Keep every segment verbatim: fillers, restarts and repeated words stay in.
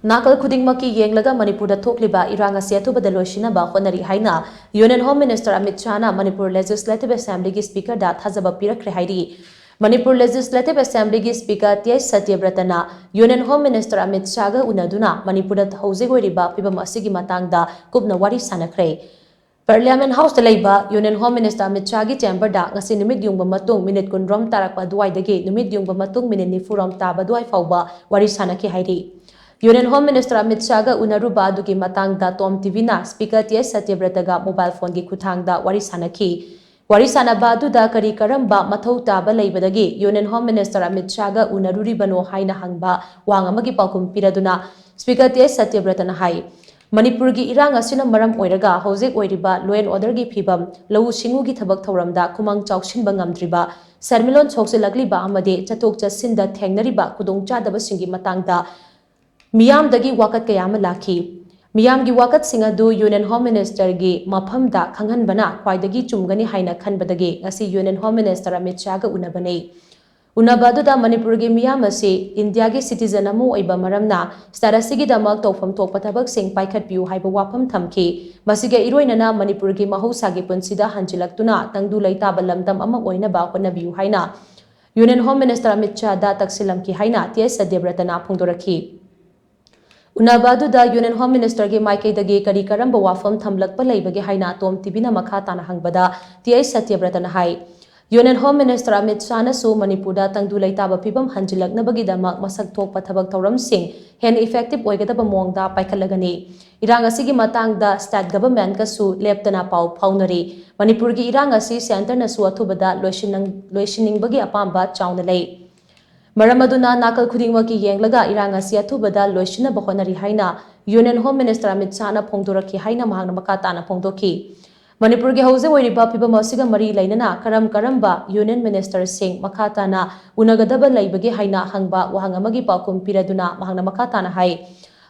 ꯅꯥꯀꯜ ꯈꯨꯗꯤꯡꯃꯛꯀꯤ ꯌꯦꯡꯂꯒ ꯃꯅꯤꯄꯨꯔꯗ ꯊꯣꯛꯂꯤꯕ ꯏꯔꯥꯡ ꯑꯁꯤ ꯑꯊꯨꯕꯗ ꯂꯣꯏꯁꯤꯟꯅꯕ ꯍꯣꯠꯅꯔꯤ ꯍꯥꯏꯅ Union Home Minister Amit ꯁꯥꯍꯅ Manipur Legislative Assemblyꯒꯤ Speakerꯗ ꯊꯥꯖꯕ ꯄꯤꯔꯛꯈ꯭ꯔꯦ ꯍꯥꯏꯔꯤ꯫ ꯃꯅꯤꯄꯨꯔ Legislative Assemblyꯒꯤ Speaker ꯇꯤ ꯑꯩꯆ ꯁꯇ꯭ꯌꯕ꯭ꯔꯇꯅ Union Home Minister ꯑꯃꯤꯠ ꯁꯥꯍꯒ ꯎꯅꯗꯨꯅ ꯃꯅꯤꯄꯨꯔꯗ ꯍꯧꯖꯤꯛ ꯑꯣꯏꯔꯤꯕ ꯐꯤꯕꯝ ꯑꯁꯤꯒꯤ ꯃꯇꯥꯡꯗ ꯀꯨꯞꯅ ꯋꯥꯔꯤ ꯁꯥꯟꯅꯈ꯭ꯔꯦ꯫ Parliament Houseꯇ ꯂꯩꯕ Union Home Minister ꯑꯃꯤꯠ ꯁꯥꯍꯒꯤ chamberꯗ ꯉꯁꯤ ꯅꯨꯃꯤꯠ ꯌꯨꯡꯕ ꯃꯇꯨꯡ ꯃꯤꯅꯤꯠ ꯀꯨꯟꯔꯣꯝ ꯇꯥꯔꯛꯄ ꯑꯗꯨꯋꯥꯏꯗꯒꯤ ꯅꯨꯃꯤꯠ ꯌꯨꯡꯕ ꯃꯇꯨꯡ ꯃꯤꯅꯤꯠ ꯅꯤꯐꯨꯔꯣꯝ ꯇꯥꯕ ꯑꯗꯨꯋꯥꯏ ꯐꯥꯎꯕ ꯋꯥꯔꯤ ꯁꯥꯟꯅꯈꯤ ꯍꯥꯏꯔꯤ꯫ Union Home Minister ꯑꯃꯤꯠ ꯁꯥꯍꯒ ꯎꯅꯔꯨꯕ ꯑꯗꯨꯒꯤ ꯃꯇꯥꯡꯗ ꯇꯣꯝ ꯇꯤꯚꯤꯅ Speaker ꯇꯤ ꯑꯩꯆ ꯁꯇ꯭ꯌꯕ꯭ꯔꯇꯒ mobile phoneꯒꯤ ꯈꯨꯠꯊꯥꯡꯗ ꯋꯥꯔꯤ ꯁꯥꯟꯅꯈꯤ꯫ ꯋꯥꯔꯤ ꯁꯥꯟꯅꯕ ꯑꯗꯨꯗ ꯀꯔꯤ ꯀꯔꯝꯕ ꯃꯊꯧ ꯇꯥꯕ ꯂꯩꯕꯗꯒꯤ Union Home Minister ꯑꯃꯤꯠ ꯁꯥꯍꯒ ꯎꯅꯔꯨꯔꯤꯕꯅꯣ ꯍꯥꯏꯅ ꯍꯪꯕ ꯋꯥꯍꯪ ꯑꯃꯒꯤ ꯄꯥꯎꯈꯨꯝ ꯄꯤꯔꯗꯨꯅ Speaker ꯇꯤ ꯑꯩꯆ ꯁꯇ꯭ꯌꯕ꯭ꯔꯇꯅ ꯍꯥꯏ, ꯃꯅꯤꯄꯨꯔꯒꯤ ꯏꯔꯥꯡ ꯑꯁꯤꯅ ꯃꯔꯝ ꯑꯣꯏꯔꯒ ꯍꯧꯖꯤꯛ ꯑꯣꯏꯔꯤꯕ law and orderꯒꯤ ꯐꯤꯕꯝ, ꯂꯧꯎ ꯁꯤꯡꯎꯒꯤ ꯊꯕꯛ ꯊꯧꯔꯝꯗ ꯈꯨꯃꯥꯡ ꯆꯥꯎꯁꯤꯟꯕ ꯉꯝꯗ꯭ꯔꯤꯕ, ꯁꯦꯟꯃꯤꯠꯂꯣꯟ ꯁꯣꯛꯆꯤꯜꯂꯛꯂꯤꯕ ꯑꯃꯗꯤ ꯆꯠꯊꯣꯛ ꯆꯠꯁꯤꯟꯗ ꯊꯦꯡꯅꯔꯤꯕ ꯈꯨꯗꯣꯡꯆꯥꯗꯕꯁꯤꯡꯒꯤ ꯃꯇꯥꯡꯗ ꯃꯤꯌꯥꯝꯗꯒꯤ ꯋꯥꯀꯠ ꯀꯌꯥ ꯑꯃ ꯂꯥꯛꯈꯤ꯫ ꯃꯤꯌꯥꯝꯒꯤ ꯋꯥꯀꯠꯁꯤꯡ ꯑꯗꯨ Union Home Ministerꯒꯤ ꯃꯐꯝꯗ ꯈꯪꯍꯟꯕꯅ ꯈ꯭ꯋꯥꯏꯗꯒꯤ ꯆꯨꯝꯒꯅꯤ ꯍꯥꯏꯅ ꯈꯟꯕꯗꯒꯤ ꯉꯁꯤ Union Home Minister ꯑꯃꯤꯠ ꯁꯥꯍꯒ ꯎꯅꯕꯅꯤ꯫ ꯎꯅꯕ ꯑꯗꯨꯗ ꯃꯅꯤꯄꯨꯔꯒꯤ ꯃꯤꯌꯥꯝ ꯑꯁꯤ ꯏꯟꯗꯤꯌꯥꯒꯤ citizen ꯑꯃ ꯑꯣꯏꯕ ꯃꯔꯝꯅ state ꯑꯁꯤꯒꯤꯗꯃꯛ ꯇꯧꯐꯝ ꯊꯣꯛꯄ ꯊꯕꯛꯁꯤꯡ ꯄꯥꯏꯈꯠꯄꯤꯌꯨ ꯍꯥꯏꯕ ꯋꯥꯐꯝ ꯊꯝꯈꯤ꯫ ꯃꯁꯤꯒ ꯏꯔꯣꯏꯅꯅ ꯃꯅꯤꯄꯨꯔꯒꯤ ꯃꯍꯧꯁꯥꯒꯤ ꯄꯨꯟꯁꯤꯗ ꯍꯟꯖꯤꯜꯂꯛꯇꯨꯅ ꯇꯪꯗꯨ ꯂꯩꯇꯥꯕ ꯂꯝꯗꯝ ꯑꯃ ꯑꯣꯏꯅꯕ ꯍꯣꯠꯅꯕꯤꯌꯨ ꯍꯥꯏꯅ Union Home Minister ꯑꯃꯤꯠ ꯁꯥꯍꯗ ꯇꯛꯁꯤꯜꯂꯝꯈꯤ ꯍꯥꯏꯅ ꯇꯤ ꯑꯩꯆ ꯁꯇ꯭ꯌꯕ꯭ꯔꯇꯅ ꯐꯣꯡꯗꯣꯔꯛꯈꯤ꯫ ꯎꯅꯕ ꯑꯗꯨꯗ Union Home Ministerꯒꯤ ꯃꯥꯏꯀꯩꯗꯒꯤ ꯀꯔꯤ ꯀꯔꯝꯕ ꯋꯥꯐꯝ ꯊꯝꯂꯛꯄ ꯂꯩꯕꯒꯦ ꯍꯥꯏꯅ ꯇꯣꯝ ꯇꯤꯚꯤꯅ ꯃꯈꯥ ꯇꯥꯅ ꯍꯪꯕꯗ ꯇꯤ ꯑꯩꯆ ꯁꯇ꯭ꯌꯕ꯭ꯔꯇꯅ ꯍꯥꯏ, Union Home Minister ꯑꯃꯤꯠ ꯁꯥꯍꯅꯁꯨ ꯃꯅꯤꯄꯨꯔꯗ ꯇꯪꯗꯨ ꯂꯩꯇꯥꯕ ꯐꯤꯕꯝ ꯍꯟꯖꯤꯜꯂꯛꯅꯕꯒꯤꯗꯃꯛ ꯃꯁꯛ ꯊꯣꯛꯄ ꯊꯕꯛ ꯊꯧꯔꯝꯁꯤꯡ ꯍꯦꯟꯅ effective ꯑꯣꯏꯒꯗꯕ ꯃꯑꯣꯡꯗ ꯄꯥꯏꯈꯠꯂꯒꯅꯤ꯫ ꯏꯔꯥꯡ ꯑꯁꯤꯒꯤ ꯃꯇꯥꯡꯗ state governmentꯀꯁꯨ ꯂꯦꯞꯇꯅ ꯄꯥꯎ ꯐꯥꯎꯅꯔꯤ꯫ ꯃꯅꯤꯄꯨꯔꯒꯤ ꯏꯔꯥꯡ ꯑꯁꯤ centreꯅꯁꯨ ꯑꯊꯨꯕꯗ ꯂꯣꯏꯁꯤꯟꯅꯪ-, ꯂꯣꯏꯁꯤꯟꯅꯤꯡꯕꯒꯤ ꯑꯄꯥꯝꯕ ꯆꯥꯎꯅ ꯂꯩ꯫ ꯃꯔꯝ ꯑꯗꯨꯅ ꯅꯥꯀꯜ ꯈꯨꯗꯤꯡꯃꯛꯀꯤ ꯌꯦꯡꯂꯒ ꯏꯔꯥꯡ ꯑꯁꯤ ꯑꯊꯨꯕꯗ ꯂꯣꯏꯁꯤꯟꯅꯕ ꯍꯣꯠꯅꯔꯤ ꯍꯥꯏꯅ Union Home Minister ꯑꯃꯤꯠ ꯁꯥꯍꯅ ꯐꯣꯡꯗꯣꯔꯛꯈꯤ ꯍꯥꯏꯅ ꯃꯍꯥꯛꯅ ꯃꯈꯥ ꯇꯥꯅ ꯐꯣꯡꯗꯣꯛꯈꯤ꯫ ꯃꯅꯤꯄꯨꯔꯒꯤ ꯍꯧꯖꯤꯛ ꯑꯣꯏꯔꯤꯕ ꯐꯤꯕꯝ ꯑꯁꯤꯒ ꯃꯔꯤ ꯂꯩꯅꯅ ꯀꯔꯝ ꯀꯔꯝꯕ Union Ministerꯁꯤꯡ ꯃꯈꯥ ꯇꯥꯅ ꯎꯅꯒꯗꯕ ꯂꯩꯕꯒꯦ ꯍꯥꯏꯅ ꯍꯪꯕ ꯋꯥꯍꯪ ꯑꯃꯒꯤ ꯄꯥꯎꯈꯨꯝ ꯄꯤꯔꯗꯨꯅ ꯃꯍꯥꯛꯅ ꯃꯈꯥ ꯇꯥꯅ ꯍꯥꯏ,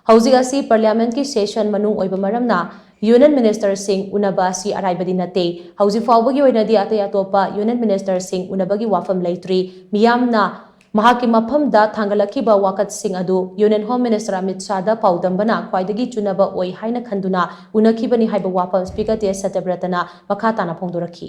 ꯍꯧꯖꯤꯛ ꯑꯁꯤ Parliamentꯀꯤ session ꯃꯅꯨꯡ ꯑꯣꯏꯕ ꯃꯔꯝꯅ Union Ministerꯁꯤꯡ ꯎꯅꯕ ꯑꯁꯤ ꯑꯔꯥꯏꯕꯗꯤ ꯅꯠꯇꯦ꯫ ꯍꯧꯖꯤꯛ ꯐꯥꯎꯕꯒꯤ ꯑꯣꯏꯅꯗꯤ ꯑꯇꯩ ꯑꯇꯣꯞꯄ Union Ministerꯁꯤꯡ ꯎꯅꯕꯒꯤ ꯋꯥꯐꯝ ꯂꯩꯇ꯭ꯔꯤ꯫ ꯃꯤꯌꯥꯝꯅ ꯃꯍꯥꯛꯀꯤ ꯃꯐꯝꯗ ꯊꯥꯡꯒꯠꯂꯛꯈꯤꯕ ꯋꯥꯀꯠꯁꯤꯡ ꯑꯗꯨ Union Home Minister ꯑꯃꯤꯠ ꯁꯥꯍꯗ ꯄꯥꯎꯗꯝꯕꯅ ꯈ꯭ꯋꯥꯏꯗꯒꯤ ꯆꯨꯅꯕ ꯑꯣꯏ ꯍꯥꯏꯅ ꯈꯟꯗꯨꯅ ꯎꯅꯈꯤꯕꯅꯤ ꯍꯥꯏꯕ ꯋꯥꯐꯝ Speaker ꯇꯦꯖ ꯁꯇ꯭ꯌꯕ꯭ꯔꯇꯅ ꯃꯈꯥ ꯇꯥꯅ ꯐꯣꯡꯗꯣꯔꯛꯈꯤ꯫